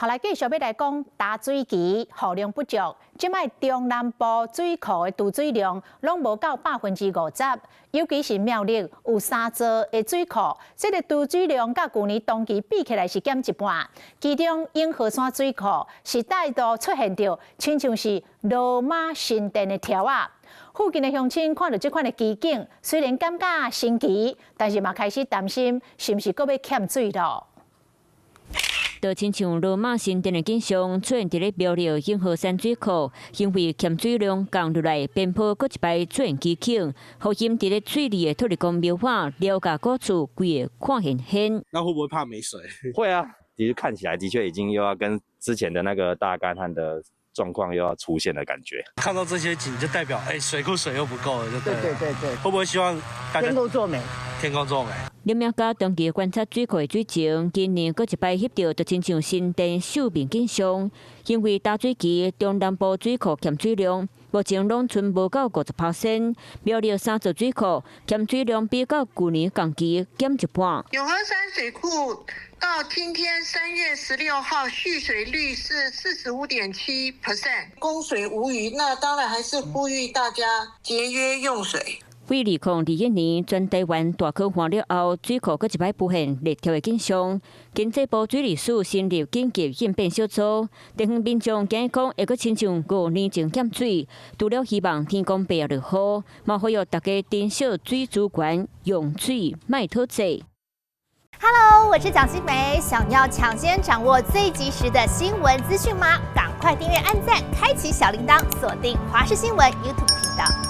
好來，繼續欲來講焦水期雨量不足，這擺中南部水庫的貯水量攏無夠50%，尤其是苗栗有三座的水庫，這个貯水量佮舊年同期比起來是減一半。其中永和山水庫是再度出現著，親像是羅馬神殿的柱仔。附近的鄉親看著這款的奇景，雖然感覺神奇，但是嘛開始擔心，是毋是閣欲欠水囉？就親像羅馬神殿的景象出現佇咧苗栗永和山水庫，因為欠水量降落來，邊坡閣一擺出現奇景，予淹佇咧水裡的土地公廟仔寮佮古厝規个看現現。那會不會怕沒水？會啊，其實看起來的確已經又要跟之前的那個大乾旱的狀況又要出現的感覺。看到這些景就代表，水庫水又不夠了，就對。對對對對。會不會希望大家天公作美？天公作美。林業家長期觀察水庫的水情，今年閣一擺翕著，就親像神殿獸面景象。因為焦水期中南部水庫欠水量，目前攏賰無夠50%。苗栗三座水庫欠水量比較舊年同期減一半。永和山水庫到今天3月16號蓄水率是45.7%，供水無虞。那當然還是呼籲大家節約用水。對2021年全台灣大乾旱了後，水庫閣一擺浮現裂柱的景象。經濟部水利署成立緊急應變小組，地方民眾驚講會閣親像5年前欠水，除了希望天公伯落雨，嘛呼籲大家珍惜水資源，用水莫討債。 Hello，我是蔣新梅，想要搶先掌握最及時的新聞資訊嗎？趕快訂閱、按讚、開啟小鈴鐺，鎖定華視新聞 YouTube 頻道。